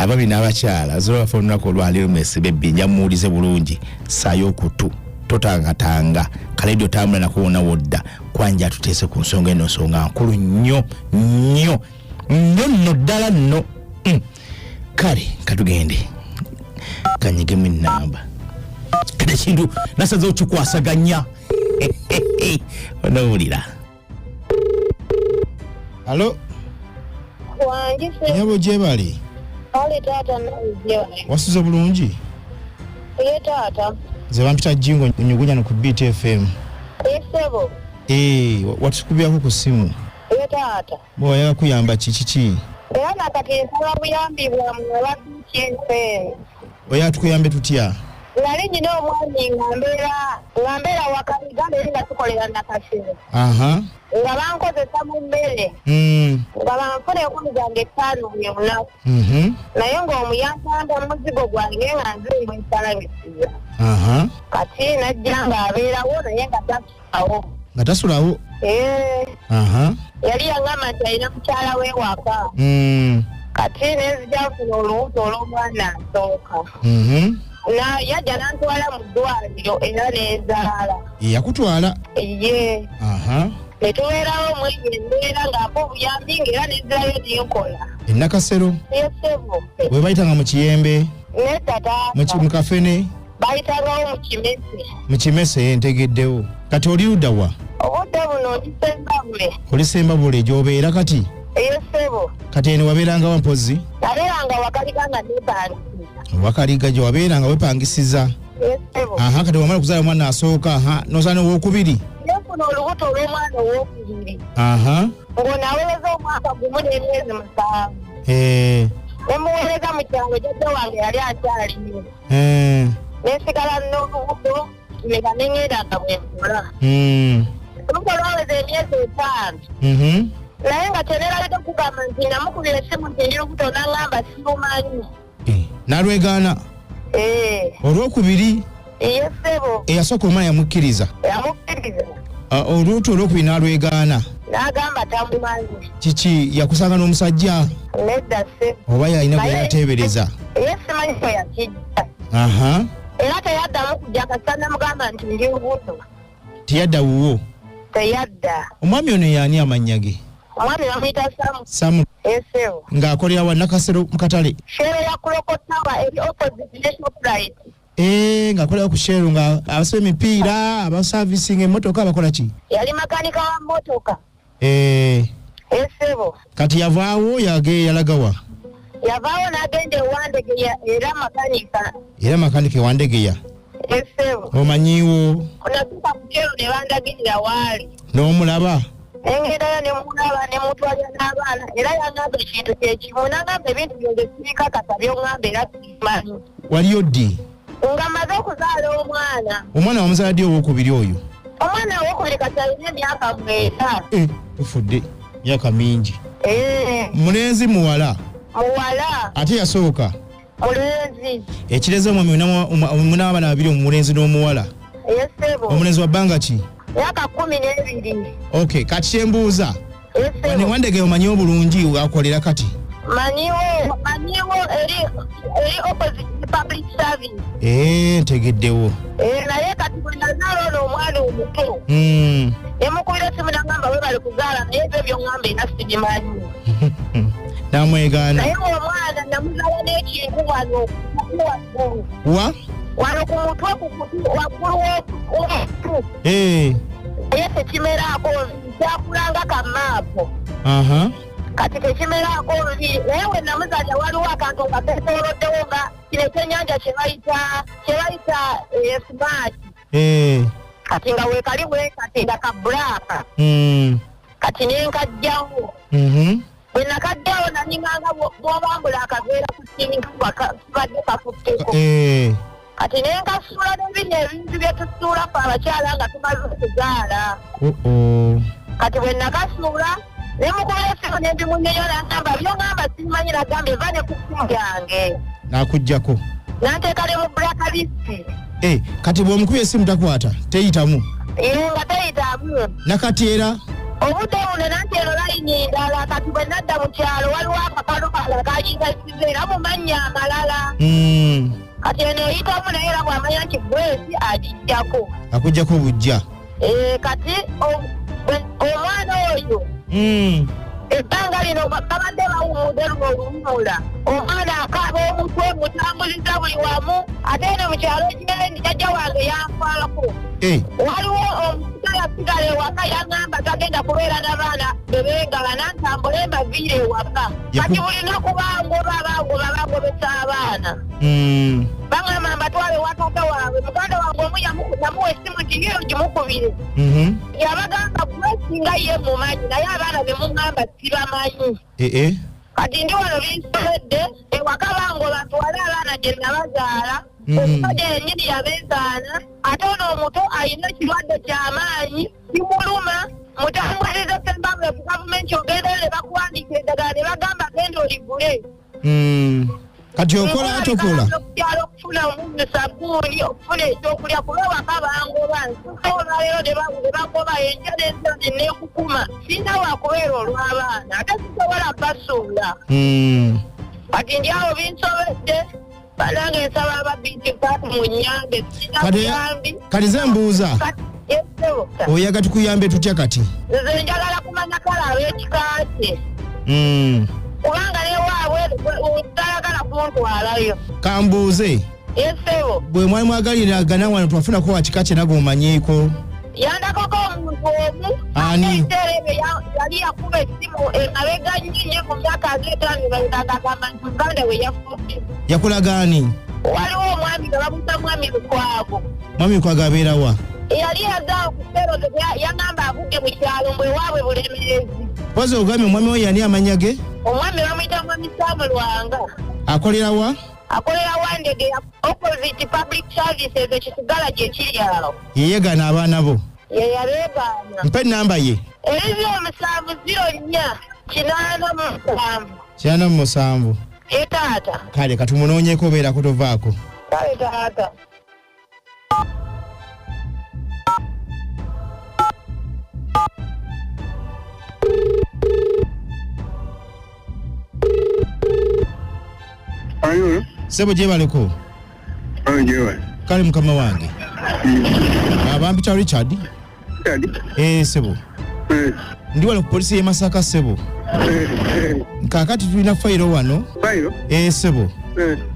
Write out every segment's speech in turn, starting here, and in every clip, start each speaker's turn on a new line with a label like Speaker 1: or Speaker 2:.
Speaker 1: Ababi n'abakyala zolafa olunaku olwaleero mwesibe ebbinja, muwulize bulungi, saayo okutu, totangatanga kaledio, tambula nako wona wodda. Kwanja tuteese ku nsonga eno, nsonga nkulu nnyo nnyo nnyo nno ddala nno. Kale katugende kanyigemu enamba. Kati ekintu nasazewo kikwasaganya, onowulira. Alo.
Speaker 2: Wangi.
Speaker 1: Nyabo, gyebali?
Speaker 2: Ale taata, nawe?
Speaker 1: Wasuze bulungi?
Speaker 2: Ye taata.
Speaker 1: Nze bampita Jingo Nyugunyano ku BTFM.
Speaker 2: Ye ssebo.
Speaker 1: Eh, watukubyako ku ssimu.
Speaker 2: Ye taata.
Speaker 1: Bwewayagala kuyamba ki, kiki?
Speaker 2: Era nakati nsaba buyambi bwammwe aba BTFM.
Speaker 1: Oya tukuyambe tutya?
Speaker 2: Nali nyina omwami nga mbeera Wakaliga, naye nga tukolera Nakasero. Nga bankozesa mu mmere. Nga banfuna 5000 buli lunaku. Naye ng'omuyambanga muzigo gwange nga nze mbwesalabisiza. Kati najja ng'abeerawo naye nga tasulawo.
Speaker 1: Nga tasulawo?
Speaker 2: Eh. Yali yaŋŋamba nti alina mukyala we waka. Kati nenzija nfuna olubuto olw'omwana asooka. Na yajja n'antwala mu ddwaliro era nenzaala.
Speaker 1: Yakutwala?
Speaker 2: Ye. Ne tubeerawo mwebyo embeera ng'ampa obuyambi, ng'era nenzirayo nenkola.
Speaker 1: Enakasero?
Speaker 2: Ye ssebo.
Speaker 1: We bayitanga mu Kiyembe?
Speaker 2: Nedda.
Speaker 1: Mu
Speaker 2: taata.
Speaker 1: Mu Kafene?
Speaker 2: Bayitangawo mu Kimese.
Speaker 1: Mu Kimese, ntegeddewo. Kati oli ludda wa?
Speaker 2: Obudde buno ndi Sembabule.
Speaker 1: Oli Sembabule gy'obeera kati?
Speaker 2: Ye ssebo.
Speaker 1: Kati eno wabeerangawa mpozi?
Speaker 2: Nabeeranga Wakaliga nga nepangisiza.
Speaker 1: Wakaliga gye wabeeranga wepangisiza?
Speaker 2: Ye ssebo.
Speaker 1: Aha, kati wamala okuzaala omwana asooka, aha, nozaala owokubiri?
Speaker 2: Nefuna olubuto olw'omwana owokubiri. Ng'onaaweweza omwaka 1 n'emyezi 7. Ne muweereza mu kyalo, jjajja wange yali akyaliyo. Nensigala n'olubuto nga neŋŋenda nga bwenkola. Olubuto lwaweza emyezi 5. Naye nga kyenerabidde okugamba nti namukubira essimu nti ndi lubuto, n'aŋŋamba sirumanyi.
Speaker 1: Eh, n'alwegaana?
Speaker 2: Eh.
Speaker 1: Olwokubiri?
Speaker 2: Ye ssebo.
Speaker 1: Eyasooka omwana yamukkiriza?
Speaker 2: Yamukkiriza.
Speaker 1: Ah, olubuto olwokubiri n'alwegaana?
Speaker 2: N'agamba tamumanyi.
Speaker 1: Kiki, yakusanga n'omusajja?
Speaker 2: Nedda ssebo.
Speaker 1: Oba yalina gwe yateebereza?
Speaker 2: Ye simanyi kwe yakijja. Era teyaddamu kujja kasita namugamba nti ndi lubuto.
Speaker 1: Teyadda wuwo?
Speaker 2: Teyadda.
Speaker 1: Omwami ono yaani, amannya ge?
Speaker 2: Omwami bamuyita Samu.
Speaker 1: Samu?
Speaker 2: Ye ssebo.
Speaker 1: Ng'akolera wa Nakasero mu katale?
Speaker 2: Shell ya Clock Tower eri opposite ne Shoprite.
Speaker 1: Eh, ng'akolera ku Shell, nga abasiba emipiira, abasavisinga emmotoka, abakola ki?
Speaker 2: Yali makanika wa mmotoka.
Speaker 1: Eh.
Speaker 2: Ye ssebo.
Speaker 1: Kati yavaawo yage yalagawa?
Speaker 2: Yavaawo n'agenda ewandegeya, era makanika.
Speaker 1: Era makanika ewandegeya?
Speaker 2: Ye ssebo.
Speaker 1: Omanyiiwo?
Speaker 2: Natuuka ku Shell ne bandagirira waali.
Speaker 1: N'omulaba?
Speaker 2: Nengendayo ne mulaba, ne mutwalira n'abaana, era yaŋŋamba ekintu kyekimu, n'aŋŋamba ebintu byange sibikakasa, by'oŋŋamba era sibimanyi.
Speaker 1: Waliyo ddi?
Speaker 2: Nga maze okuzaala omwana.
Speaker 1: Omwana wamuzaala ddi owokubiri oyo?
Speaker 2: Omwana owokubiri kati alina emyaka 9.
Speaker 1: Eh, tufudde, myaka mingi.
Speaker 2: Eh.
Speaker 1: Mulenzi, muwala?
Speaker 2: Muwala.
Speaker 1: Ate yasooka?
Speaker 2: Mulenzi.
Speaker 1: Ekirezi, omwami muna abaana babiri, omulenzi n'omuwala?
Speaker 2: Ye ssebo.
Speaker 1: Omulenzi wa bbanga ki?
Speaker 2: Myaka 12.
Speaker 1: Okay, kati kyembuuza,
Speaker 2: Ye ssebo.
Speaker 1: ne Wandege omanyi obulungi akolera kati?
Speaker 2: Manyiwo, eri opposite public service.
Speaker 1: Ee, ntegeddewo.
Speaker 2: Eh, naye kati bwe nazaala ono omwana omuto, ne mukubira esimu nagamba webale kuzaala, naye ebyo byoŋŋamba era sibimanyi.
Speaker 1: Namwegaana?
Speaker 2: Naye omwana namuzaala n'ekintu wano kutu waggulu.
Speaker 1: Wa?
Speaker 2: Wano ku mutwe, ku kutu waggulu w'okutu. Naye tekimeraako nvi, kyakulanga kamaapo. Kati tekimeraako nvi, naye we namuzaalira waliwo akantu nga keetooloddewo nga kino ekyennyanja kye bayita sumaaki. Kati nga weekali bwe kati nga ka black. Kati nenkajjawo. Bwe nakajjawo naninganga bw'obambula akaveera ku kintu nga kibadde kakutteko. Kati nenkasuula n'ebino ebintu bye tusuula fe abakyala nga tumaze okuzaala.
Speaker 1: Oh-oh.
Speaker 2: Kati bwe nakasuula nemukubira esimu nembimunyeyo, nagamba byoŋŋamba sibimanyi, nagambye va ne ku ssimu yange.
Speaker 1: N'akuggyako?
Speaker 2: Nanteeka ne mu blacklist.
Speaker 1: Eh, kati bw'omukubya esimu takwata, teyitamu?
Speaker 2: Ye, nga teyitamu.
Speaker 1: Nakati era?
Speaker 2: Obudde buno nanti eno layini ndala. Kati bwe nadda mu kyalo waliwo akakalu kalala kagiyitasiza era mu mannya amalala. Kati eno eyitamu, naye era bw'amanya nti Grace agijjako.
Speaker 1: Akujjako bujja.
Speaker 2: Kati omwana oyo ebbanga lino babadde bawumudde luno oluwumula, omwana akaaba omutwe, mutambuliza buli wamu. Ate eno mu kyalo gyendi jjajja wange yanfaako. Waliwo omusika yasigala ewaka, yaŋŋamba tagenda kubeera n'abaana bebeegala, ntambule mbaviire ewaka. Kati buli lunaku bangoba, bangoba, bagobesa abaana. Baŋŋamba mbatwale ewa taata waabwe. Muganda wange omu yamuwa essimu nti yiyo gimukubire. Yabagamba Grace nga ye mumanyi, naye abaana be muŋŋamba sibamanyi. Kati ndi wano binsobedde. Ewaka bangoba ntwale abaana gye nabazaala. Omusajja yennyini yabeezaana, ate ono omuto alina ekirwadde ky'amaanyi kimuluma. Mutambulize Sembabule ku gavumenti, ogendayo ne bakuwandiika eddagala ne bagamba genda oligule.
Speaker 1: Kati okola tokola?
Speaker 2: Okukyalo okufuna omunyu, sabbuuni, okufuna ekyokulya, kuba ewaka bangoba. Nsuka olwaleero ne bagoba, enkya n'ensa neekukuma, sirina wakubeera olw'abaana, ate sisobola basuula. Kati ndi awo binsobedde banange, nsaba ababiti paati munyambe, sirina buyambi.
Speaker 1: Kati ze mbuuza,
Speaker 2: Yes, ssebo.
Speaker 1: Oyaga tukuyambe tutya kati?
Speaker 2: Nze njagala kumanya kale ab'ekika kye, kubanga newaabwe tayagala kuntwalayo.
Speaker 1: Kambuuze.
Speaker 2: Yes, ssebo.
Speaker 1: Bwe mwali mwagaliragana wano, twafunako wa kika kye nago omanyiiko?
Speaker 2: Yandakako omuntu omu.
Speaker 1: Ani?
Speaker 2: Ate ebiseera ebyo yali yakuba essimu emabega nnyo nnyo mu myaka ag'etaano agamba nti muganda we yafudde.
Speaker 1: Yakulaga ani?
Speaker 2: Waliwo omwami nga bamuta Mwami Lukwago.
Speaker 1: Mwami Lukwago abeerawa?
Speaker 2: Yali yazaawo ku serozo, yaŋŋamba avudde mu kyalo mbwe waabwe Bulemeezi.
Speaker 1: Pozi ogambye omwami we yani amanya ge?
Speaker 2: Omwami bamuyita Mwami Saamu Lwanga.
Speaker 1: Akolerawa?
Speaker 2: Akolera Wandege, opposite Public Services, ekisigala gye kiri awo.
Speaker 1: Yeyegaana abaana bo?
Speaker 2: Ye yabeegaana.
Speaker 1: Mpa enamba ye.
Speaker 2: Eri 070487.
Speaker 1: 87.
Speaker 2: Ye taata.
Speaker 1: Kale katumunoonyeko, obeerako tovaako.
Speaker 2: Kale taata.
Speaker 3: Ayo,
Speaker 1: Sebo, gyebaleko.
Speaker 3: Ayo jewe.
Speaker 1: Kale mukama wange, abampita Richard.
Speaker 3: Kadi.
Speaker 1: Ee sebo. Ndi wano ku polisi y'e Masaka, sebo. Kaakati tulina fayiro wano.
Speaker 3: Fayiro?
Speaker 1: Ee sebo.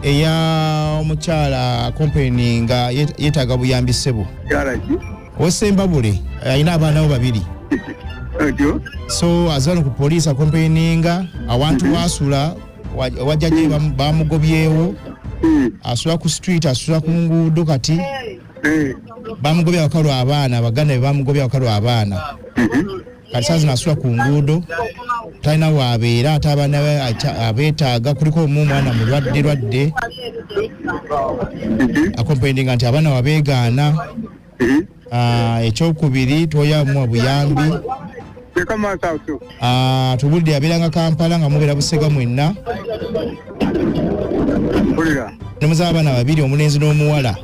Speaker 1: Eya omukyala kompani nga yeetaaga buyambi, sebo.
Speaker 3: Kyala ki?
Speaker 1: Owessembabule, alina abaana bo babiri.
Speaker 3: Otyo?
Speaker 1: So aze wano ku poliisi akomplaininga awantu wasula wajjajje bamugobyewo. Asula ku street, asula ku nguudo. Kati bamugobye awaka lwa abaana, abaganda be bamugobye awaka lwa abaana. Kati saa zino asula ku nguudo, talina waabeera, ate abaana be abeetaaga. Kuliko omu omwana mulwadde lwadde. Akomplaininga nti abaana wabeegaana. Ekyokubiri twoyamuwa buyambi.
Speaker 3: Teka maaso awo so.
Speaker 1: Tubulidde abeeranga Kampala, nga mubeera Busega mwenna.
Speaker 3: Mpulira.
Speaker 1: Nemuzaala abaana babiri, omulenzi n'omuwala.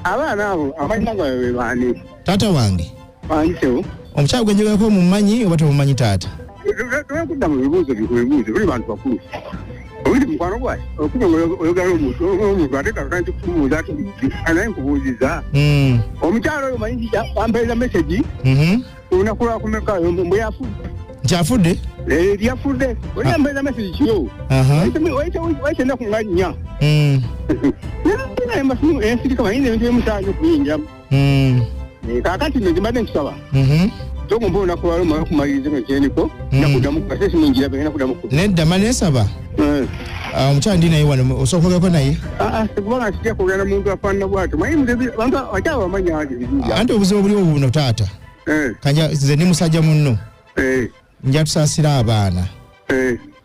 Speaker 3: Abaana abo abalina gaabwe be baani?
Speaker 1: Taata wange.
Speaker 3: Bangisewo.
Speaker 1: Omukyala gwe njogerako mumanyi oba tomumanyi, taata?
Speaker 3: Tewekudda mu bibuuzo ku bibuuzo, tuli bantu bakulu. Obuli mukwano gwaye okuba nga oyogera n'omuntu ate kakati kubuuza ati naye nkubuuziza. Omukyala oyo manyi nti ampeereza message olunaku lwakumeka mbwe yafudde.
Speaker 1: Nti afudde?
Speaker 3: Eh, yafudde. Oli ampeereza message kiro. Wayise ennaku nga 4. Ensirika manyi ebintu ebimusaayo okuyinjamu. Kaakati nno mbadde nkusaba. Togomba olunaku lwalo mala okumaliriza kino kyendiko. Nakuddamu kase simu ngira ngenda kuddamu ku.
Speaker 1: Nedda, manesaba. Omukyala ndi naye wano, osobola okwogerako naye?
Speaker 3: Kubanga sijja kwogera na muntu afaanana bw'atyo. Manyi bantu abakyala bamanyi anti ebizibu byabwe.
Speaker 1: Anti obuzibu obuliwo buno, taata. Kanja nze ndi musajja munno. Nja tusaasira abaana.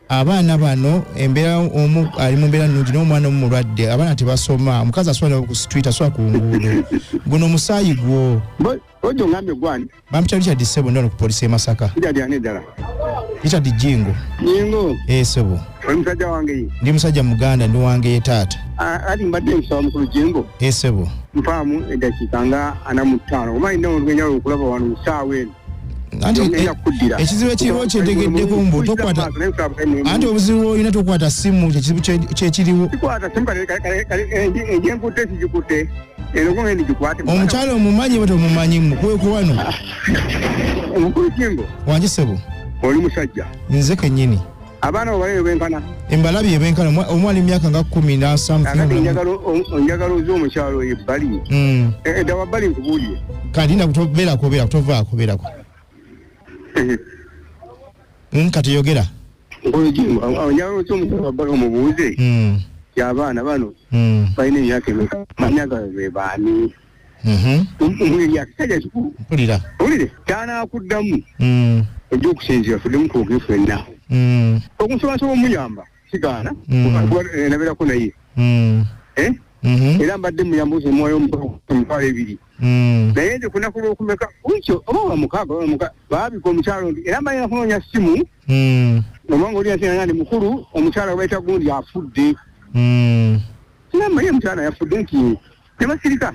Speaker 1: Abaana bano embeera, omu ali mu mbeera nnungi n'omwana omu mulwadde, abaana tebasoma, omukazi asula ku street, asula ku nguudo. Guno omusaayi gwo.
Speaker 3: Ojjo ngambye gwani?
Speaker 1: Bampita Richard, ssebo, ndi wano ku polisi e Masaka.
Speaker 3: Richard ani ddala?
Speaker 1: Richard Jingo.
Speaker 3: Jingo?
Speaker 1: Eh, ssebo.
Speaker 3: Oli musajja wange ye?
Speaker 1: Ndi musajja muganda, ndi wange ye, taata.
Speaker 3: Ati mbadde nsaba mukulu Jingo.
Speaker 1: Eh, ssebo.
Speaker 3: Mpaamu eddakiika nga 45, oba alina olugenya okulaba wano mu ssaawa eno.
Speaker 1: Anti
Speaker 3: Ngenda kukuddira.
Speaker 1: Ekizibu ekiriwo kyentegeddeko mbu tokwata, anti obuzibu olina tokwata simu, kyekizibu kyekiriwo.
Speaker 3: Sikwata simu kale enjenkutte sigikutte eno ko ngenda gikwate.
Speaker 1: Omukyala omumanyi oba tomumanyi mukweko wano?
Speaker 3: Omukulu Jjingo.
Speaker 1: Wangi ssebo.
Speaker 3: Oli musajja.
Speaker 1: Nze kennyini.
Speaker 3: Abaana bo balabe benkana.
Speaker 1: Embalabye benkana, omu ali myaka nga 10 na something.
Speaker 3: Kakati njagala oze omukyalo oyo ebbali. Edda wa bbali nkubuulire.
Speaker 1: Kati nda kutobeerako, beerako, tovaako, beerako. Kati yogera.
Speaker 3: Mukulu Jjingo, njagala oze omukyalo wa bbali omubuuze. Y'abaana bano balina emyaka emeka? Manya gaabwe be baani? Omuliri akisajja kikulu.
Speaker 1: Mpulira.
Speaker 3: Owulire, ky'anaakuddamu. Ojja okusinziira tuddemu twogere ffenna. Okunsobansoba omuyamba sigaana. Kuba nabeerako naye. Era mbadde muyamba oze muwayo 20,000. Naye nze ku lunaku lw'okumeka, wiiki oba wa mukaaga, oba mukaaga, baabika omukyalo nti era mbalina kunoonya ssimu. Oba ng'oli yansi ndi mukulu, omukyala gwe bayita gundi afudde. Sinammanyi omukyala yafudde nti ne basirika.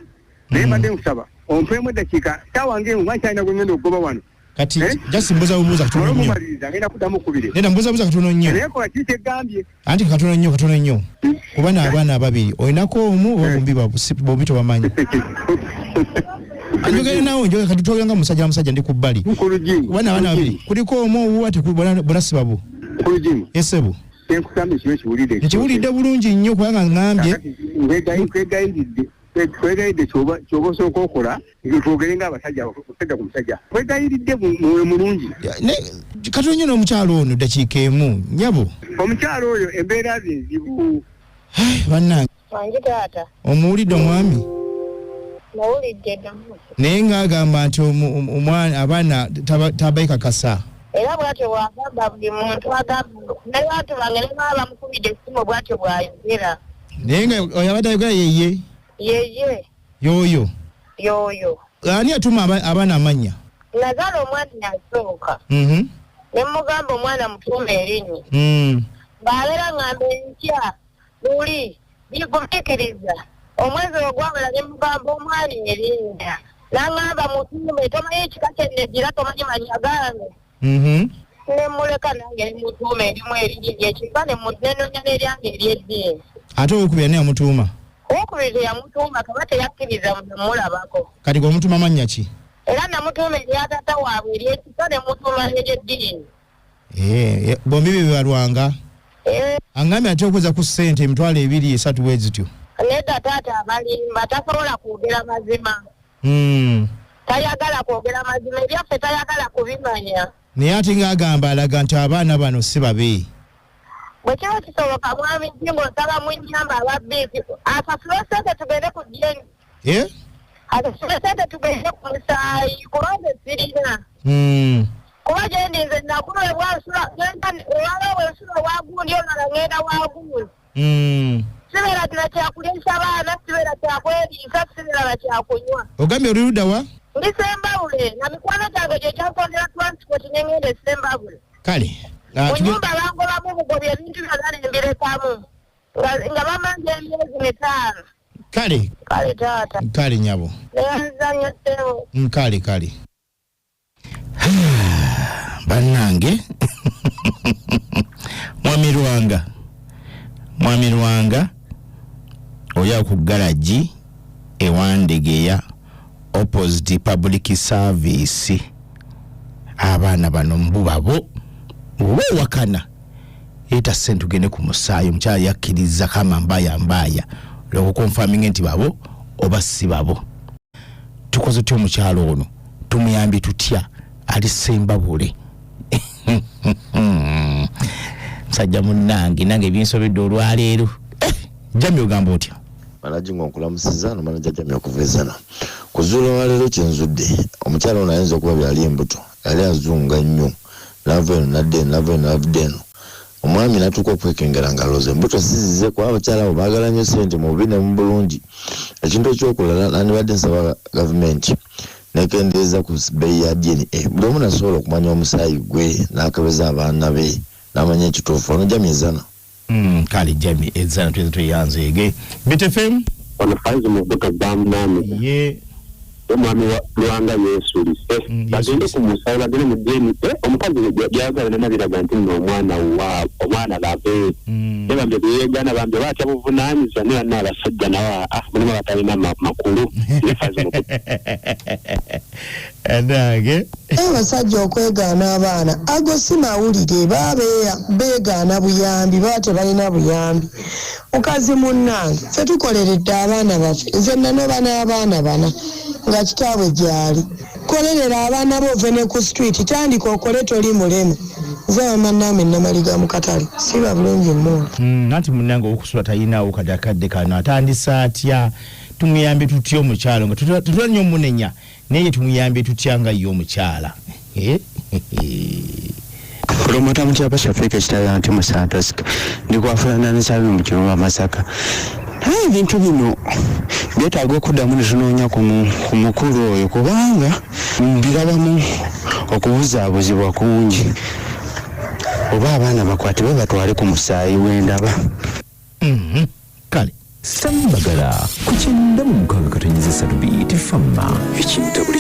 Speaker 3: Naye mbadde nkusaba ompeemu eddakiika ssaawa ng'emu, kuba nkyalina gwe ngenda okugoba wano.
Speaker 1: Kati, just mbuza bubuuza katono
Speaker 3: Olwo
Speaker 1: nnyo.
Speaker 3: mumaliriza, ngenda kuddamu kubiri.
Speaker 1: Nedda, mbuza bubuuza katono nnyo.
Speaker 3: Naye kola kiki kyegambye?
Speaker 1: Anti katono nnyo, katono nnyo. Kuba n'abaana ababiri, olinako omu oba bombi bombi tobamanyi? Njogera naawe, njogera kati twogera nga musajja musajja ndi ku bbali.
Speaker 3: Mukulu Jim.
Speaker 1: Kuba n'abaana babiri, kuliko omu owuwa bonna si babo.
Speaker 3: Mukulu Jim.
Speaker 1: Ssebo.
Speaker 3: Kyenkusambye kibe kiwulidde.
Speaker 1: Nkiwulidde bulungi nnyo kubanga ngambye.
Speaker 3: Kakati nkwegayiridde. Twegayiridde kyoba osooka okola, twogere ng'abasajja, omusajja ku musajja. Twegayiridde mwoyo mulungi.
Speaker 1: Ya, ne, katono nnyo n'omukyalo ono ddakiika emu, nnyabo.
Speaker 3: Omukyalo oyo embeera ze nzibu.
Speaker 1: Ai, bannange.
Speaker 2: Wangi taata.
Speaker 1: Omuwulidde omwami?
Speaker 2: Muwulidde dda.
Speaker 1: Naye ng'agamba nti omwana, abaana tabaikakasa.
Speaker 2: Era bw'atyo bw'agamba buli muntu agamba, naye bantu bange ne baba bamukubidde essimu bw'atyo bw'ayogera.
Speaker 1: Naye nga oyo abadde ayogera yeye?
Speaker 2: Yeye.
Speaker 1: Y'oyo?
Speaker 2: Y'oyo.
Speaker 1: Ani atuma abaana amannya?
Speaker 2: Nazaala omwana yasooka. Ne mugamba omwana mutuume erinnya. Bw'abeera ng'amba enkya, luli, bigumiikiriza. Omwezi ogwawera ne mugamba omwana erinnya. N'aŋŋamba mutuume, tomanyi ekika kye nnegira, tomanyi mannya gange. Ne muleka nange ne mutuuma erimu erinnya ery'ekika, ne nnoonya n'eryange ery'eddiini.
Speaker 1: Ate owokubiri ani yamutuuma?
Speaker 2: Owokubiri teyamutuuma, kuba teyakkiriza mulabako.
Speaker 1: Kati gwe omutuuma mannya ki?
Speaker 2: Era namutuuma erya taata waabwe ery'ekika, ne mutuuma n'ery'eddiini.
Speaker 1: Bombi be balwanga? Angambye ate okweza ku ssente 20,000 3 bwe zityo.
Speaker 2: Nedda taata abalimba, tasobola kwogera mazima. Tayagala kwogera mazima, ebyaffe tayagala kubimanya.
Speaker 1: Naye ate ng'agamba alaga nti abaana bano si babe.
Speaker 2: Bwe kiba kisoboka mwami Jjingo nsaba munnyambe aba biiki asasule ssente tugende ku ddiini. Asasule ssente tugende ku musaayi kubanga sirina. Kuba gye ndi nze nakula ebwansula, ngenda ewala bwe nsula wa gundi olala ngenda wa gundi. Sibeera na kyakuliisa baana, sibeera kyakweriisa, sibeera na kyakunywa.
Speaker 1: Ogambye oli ludda wa?
Speaker 2: Ndi Ssembabule, na mikwano gyange gye gyansondera transport ne ngenda e Ssembabule.
Speaker 1: Kale.
Speaker 2: Mu nyumba bangobamu bugobi ebintu byonna ne mbirekamu. Nga bamanja emyezi 5.
Speaker 1: Kale.
Speaker 2: Kale taata.
Speaker 1: Kale nnyabo.
Speaker 2: Neyanziza nnyo ssebo.
Speaker 1: Kale, kale. Bannange. Mwami Lwanga. Mwami Lwanga. Oli awo ku garagi e Wandegeya opposite public service. Abaana bano mbu babo oba owakana leeta ssente tugende ku musaayi. Omukyala yakkiriza kama mbaaya mbaaya okukonfaminga nti babo oba si babo. Tukoze tutya omukyala ono? Tumuyambye tutya? Ali Ssembabule. Musajja munnange, nange binsobedde olwaleero. Jami ogamba otya?
Speaker 4: Manaji ngo nkulamusiza no manaja Jami okuva ezana. Kuzuula olwaleero kye nzudde, omukyala ono ayinza okuba byali embuto, yali azunga nnyo, n'ava eno n'adda eno, n'ava eno n'adda eno. Omwami n'atuuka okwekengera ng'alowooza embuto si zize, kuba abakyala abo baagala nnyo ssente mu bubi ne mu bulungi. Ekintu ekyokulala, nandibadde nsaba gavumenti n'ekendeeza ku bbeeyi ya DNA. Buli omu nasobola okumanya omusaayi gwe, n'akebeza abaana be, n'amanya ekituufu. Ono Jami Ezana.
Speaker 1: Kale Jami Ezana tuyinza tweyanzeege. BTFM?
Speaker 5: Ono Faizu mu buto bwa munani.
Speaker 1: Ye.
Speaker 3: Omwami wa Lwanga yeesulise. Bagende ku musawo, bagende mu DNA. Omukazi byayagala nana biraga nti nno omwana wa omwana babe. Naye bambi byeyegaana, bambi oba atya buvunaanyizibwa, naye banna abasajja nabo, ah, mulimu abatalina makulu. Nefazi mu
Speaker 1: Nange.
Speaker 5: Abasajja okwegaana abaana, ago si mawulire. Baba beegaana buyambi, baba tebalina buyambi. Mukazi munnange, ffe tukoleredde abaana baffe. Nze nanoba n'abaana bana nga kitaabwe gyali. Kolerera abaana bo, ove ne ku street, tandika okole, toli mulema. Nze mama Namaliga mu katale, siba bulungi mmoolo.
Speaker 1: Anti munnange, okusula talinaawo kati akadde kano, atandise atya? Tumuyambe tutya omukyalo nga tetula nnyo omunenya, naye tumuyambe tutya nga ye omukyala? Eh?
Speaker 6: Promota mu kyapa kyaffe ekitala nti mu Santos ndi kwafulanana ne Salome mu Kirumba Masaka, naye ebintu bino byetaaga okuddamu ne tunoonya ku mukulu oyo, kubanga mbirabamu okubuzaabuzibwa kungi. Oba abaana bakwatibwe batwale ku musaayi wendaba.
Speaker 1: Kale.
Speaker 7: Sambagala ku 96.3 Beat Fama ekintabuli.